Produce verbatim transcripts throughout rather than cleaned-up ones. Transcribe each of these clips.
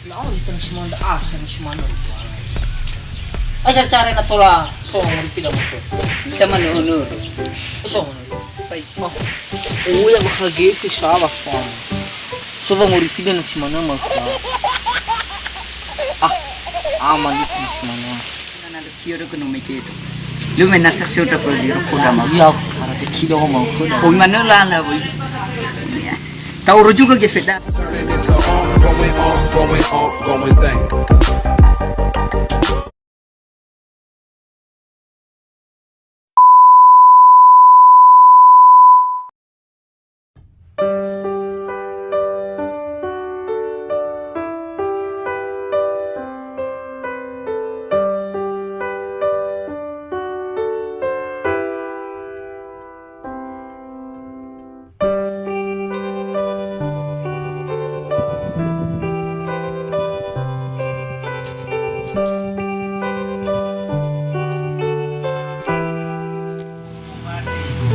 Lau ita na si manda asa na si manda. Asa cara na tola so ngorifi da mako. Ita manu nuru. So manu. Pai. Oh. Oh, ya bakal gefi salah, Bang. So ngorifi da na si manda mako. Ah, aman itu na si manda. Kio do kenu meke do. Lu mena ta seuta ko di roko dama. Iya, para te kido mau ko da. Oi mana lala, boy. Iya. Tahu juga gefeda.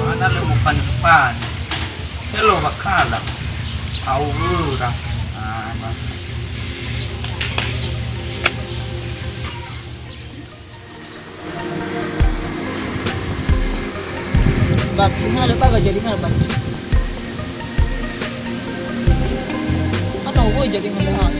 Mana lö mofanö-fanö. Hello, bakala. Au wöra. Ah, ma-, Baca, ada apa jadi ngal baca? Atau gue jadi ngal.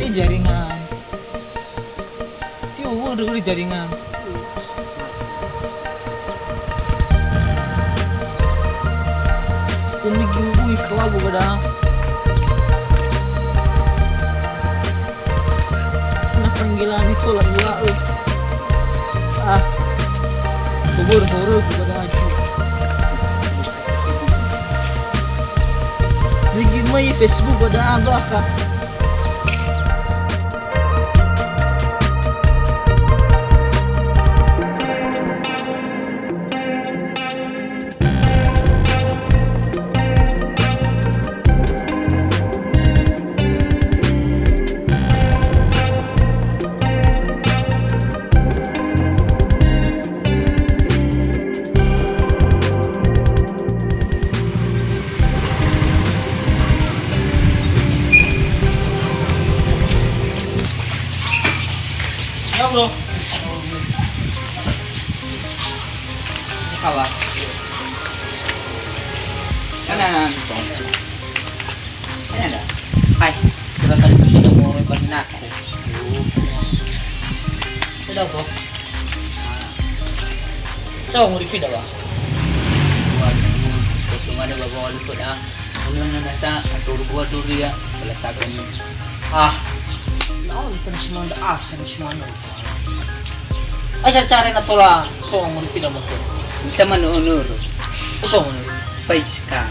Ini jaringan. Tio wödö uri jaringan. Kami gini bui kelagu pada. Na panggilan itu lagi lah, eh. Ah. Kubur horor pada aku. Lagi main Facebook pada abah, Kak. Ya, bro. Apa kabar? Kanan. Kanan dah. Hai, kita tadi bisa ada mau aku. Sudah, bro. So, ngorifi da, Bang? Waduh, suka-suka ada bawa lupa dah. Mula nasa atur gua dulu ya, peletakkan. Ah, lau ita na si manda asa na si manda. Asa cara na tola so ngorifi da mako. Ita manu nuru. So ngorifi. Pai seka.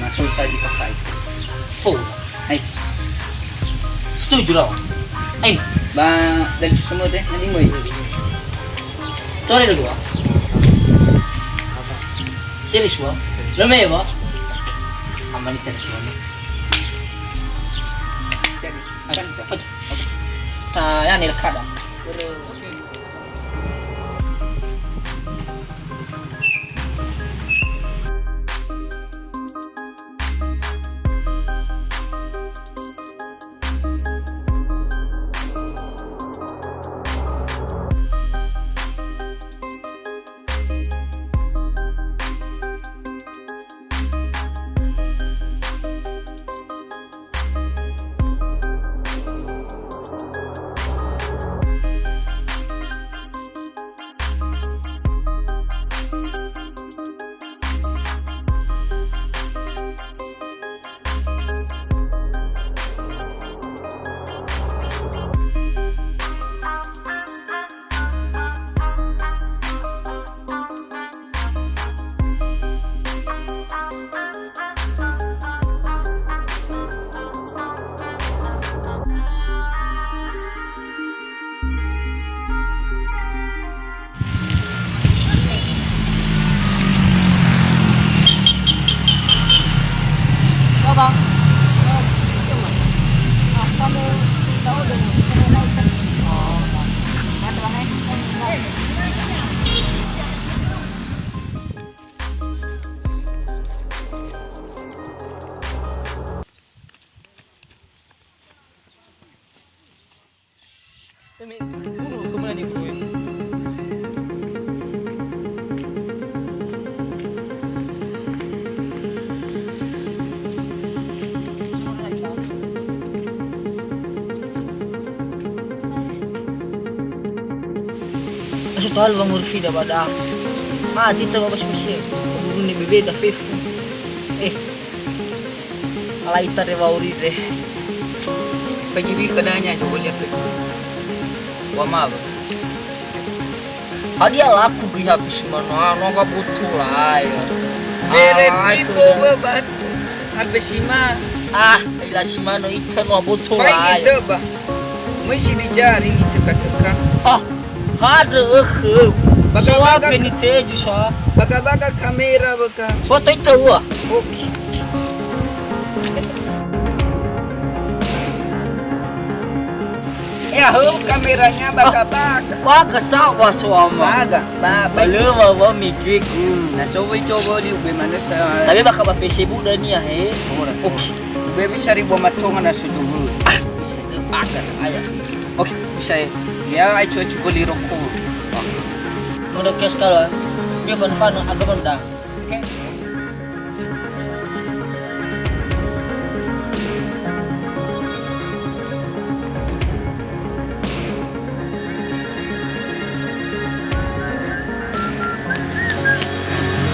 Masuk saja pakai. Tuh. Hai. Setuju lah. Hai. Ba, dan semua deh, nanti mau. Tore dulu, ah. Serius, Bang? Serius. Leme, Bang? Aman itu suami. Jadi, akan, akan. Nah, ya, ni lekat dah. Aso talu wangurufida bada. Ma tita babas mese. Buruni bebe da fefu. Eh. Alai tare wauri re. Pagi bi kadanya coba lihat re. Wa ma. Hadia laku gih habis mana no ga butuh lah ya. Zere pipo ba batu. Habis sima. Ah, ila sima no ita no butuh lah ya. Fai ita ba. Mai sini jari ni teka-teka. Ah, hade ehe. Baga-baga. Soal peniteju sa. Baga-baga kamera baka. Foto ita ua. Oke. Eh, aheu kameranya baga-baga. Baga sawa soama. Baga, ba, ba. Balua wa mege gu. Na so wei coba li ube manusia. Tapi baga ba Facebook dania he. Ora. Oke. Ube bisa ribu matonga na so coba. Ah, bisa de baga na ayah. Oke, bisa ya. Ya, ayo coba li rokok. Udah kios kalau. Dia fan-fan agama dah. Oke.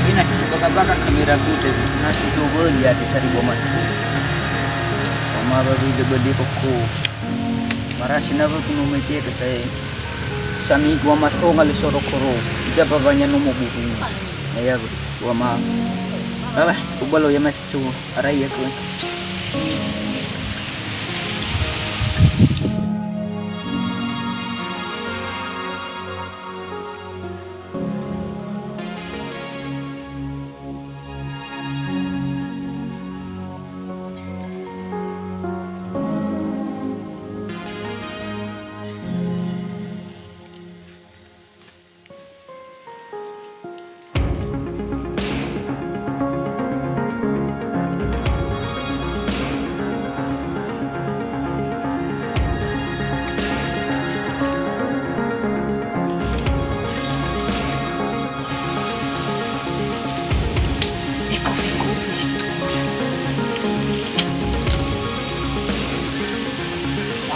Ina, coba baga kamera ku te, na su coba lihat di sari goma tu. Mama baru dia beli koko. Marasi na ku nomor dia ke saya. Sami gua matonga le soro koro. Ida babanya nomor buku. Ya, ya, Bu. Wa ma. Alah, ubalo ya mas tu. Arai aku.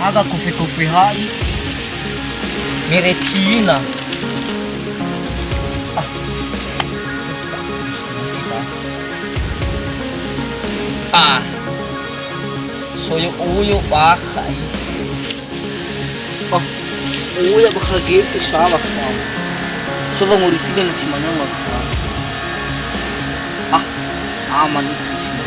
Aga kofe-kofe ha'i. Mere Cina. Ah. Ah. Soyo-oyo bakha i. Oh, oya bakha gefe salah kau. So wangorifi dan si mana bakha. Ah, aman itu si mana.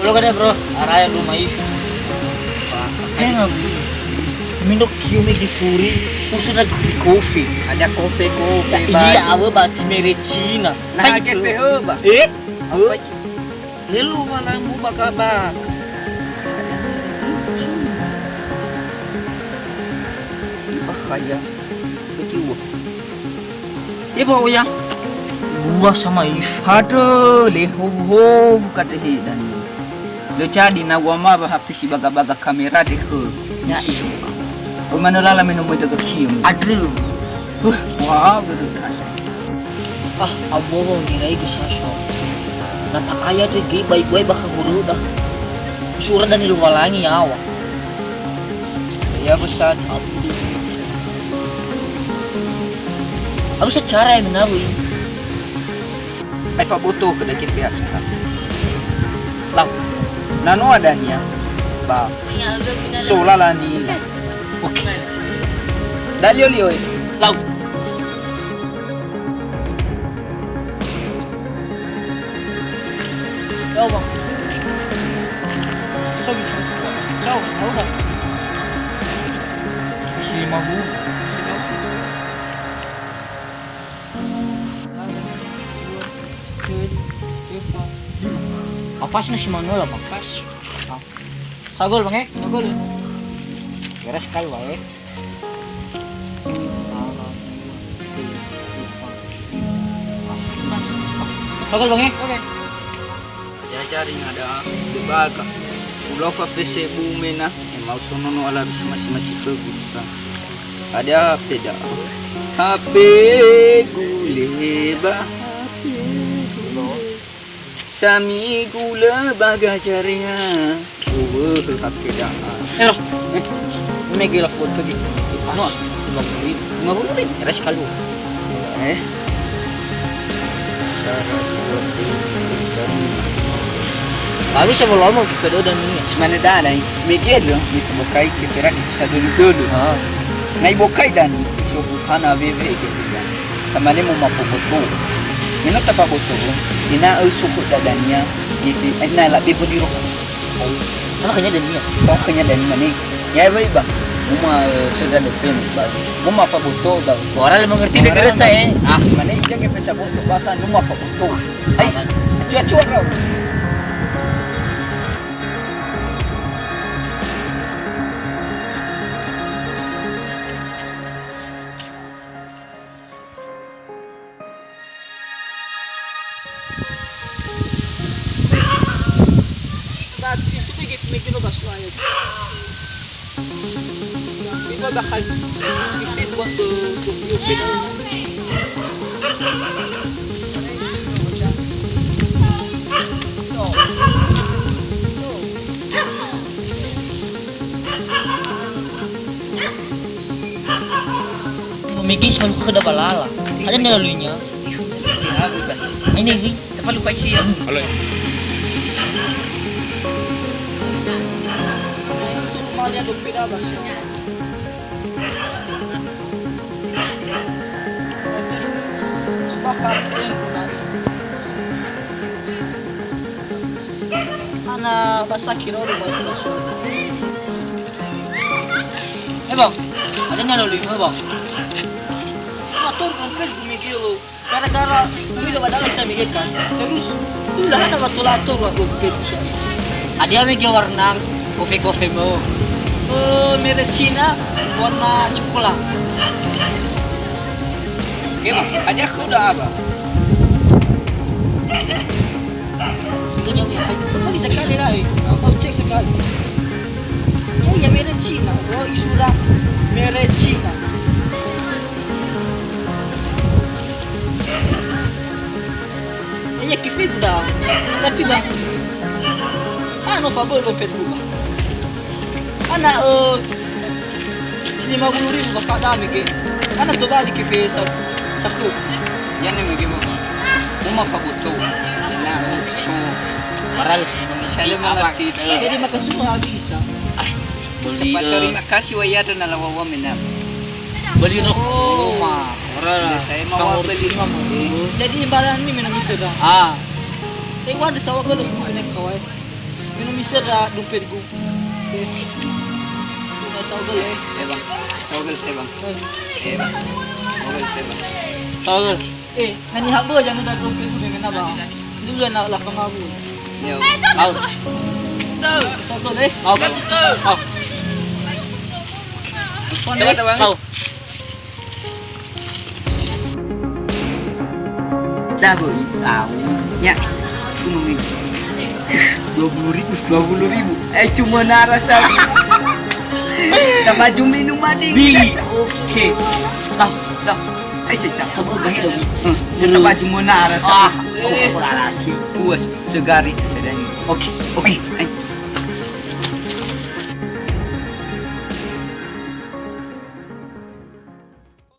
Belum ada, Bro. Araya belum maif. Tenga, Bro. Mindo kiumi di furi, usu na kofi-kofi. Ada kofi-kofi, Bang. Iya, awe bati mere Cina. Nah, kayak gitu. Kefe, Bang. Eh? Apa itu? Helu malam mu baka-baka. Bahaya. Begitu. Ibu ya. Buah sama if. Aduh, leho ho kadehe dan. Lo jadi na wa ma ba hapisi baga-baga kamera deh. Ya. Isu. Ko mana lala meno mo daga kium. Aduh. Huh, wah, betul rasa. Ah, aboho ngirai gesaso. Na ta'aya te ge bai-bai bakha huröda. Sura dani Lowalangi yawa. Ya, besan. Aku secara ya menawi. Ai faboto ke dake biasa. Lau. Na no ada nia, ba. Sola lani. Oke. Dalio-lio, eh. Lau. Ya'o, Bang. Susah gitu. Jauh, jauh dah. Isi lima puluh. Apa sih nasi manual, Bang? Pas. Sagol, Bang, eh? Sagol. Beres kali, Bang, eh? Sagol, Bang, eh? Oke. Ya, jaring ada bebaga. Ulau fa Facebook mena, eh, mau sono no ala masing-masing bagus. Ada H P da. H P gule ba, H P gule. Sami gula baga jaringan. Uwe, H P da. Eh, Roh. Eh. Ini gila foto di. Anu, lima puluh ribu. Lima puluh ribu? Res kalu. Eh. Sara dua puluh. Bagus sama lama kita do dan ini. Semana da, dai. Mege do, di bokai ke perak ke sadoli dulu. Ah. Nai bokai dani, so buhana wewe ke. Tamane mo mafoboto. Me no tafaboto, ena'ö sukut dadania, nifi-, eh, na labe bodi roh. Tahu khönia dania. Tahu khönia dania, ne. Ya, wei, Bang. Mo ma, eh, söndra dopen, Bang. Mo mafaboto, Bang. Orang le mengerti ke geresa, eh. Ah, mane ija ke fesa boto, bahkan mo mafaboto. Hai, acua-acua kau. Memikir selalu ke dapat lala. Ada melalui nya. Ini sih. Tepa lupa isi ya. Halo. Ana basa kiro lu basa. Eh, Bang, ada nalo lima, Bang. Motor kan kan gumi dia lo. Gara-gara umi lo badala saya mikir kan. Terus, tu lah ada waktu lator waktu itu. Ada yang mikir warna kofe-kofe mau. Eh, merek Cina, warna coklat. Oke, Bang. Ada aku udah apa? Itu yang biasa. Kau bisa kali lah, eh. Kau cek sekali. Ya, ya, merek Cina. Oh, isulah merek Cina. Iya, kifi udah. Tapi, Bang, anu, fa bolo pe dulu, Bang. Ana, eh, lima puluh ribu bakada mege. Ana tobali kifi sa-, saku. Ya, ne mege, Bang. Mo mafaboto. Ena, so. Moral sih, Bang. Saya mengerti. Jadi, maka semua bisa. Ah, beli, terima kasih, wa ya, dan ala wawa menam. Beli rokok. Oh. Rumah. Ora. Saya mau beli rumah. Jadi imbalan ini minum bisa dah. Ah. Eh, waduh, sawah gue lagi punya kawai. Minum bisa dah dompet gue. Eh. Udah sawah gue, eh. Eh, Bang. Sawah gue, saya, Bang. Eh. Eh, Bang. Sawah gue, saya, Bang. Sawah gue. Eh, hani habo jangan udah dompet gue dengan apa? Dulu na la pengabu. Ya. Au. Sawah gue, eh. Au, Bang. Au. Coba, Bang. Au. Dago i tahu. Ya. Aku mau dua puluh ribu, dua puluh ribu. Eh, cuma nara satu. Tambah jumlah minum mati. Bi. Oke. Tahu, tahu. Eh, saya tahu. Kamu gahi dong. Hmm. Tambah cuma nara satu. Ah. Oh, berarti puas segari sedang. Oke, oke. Eh.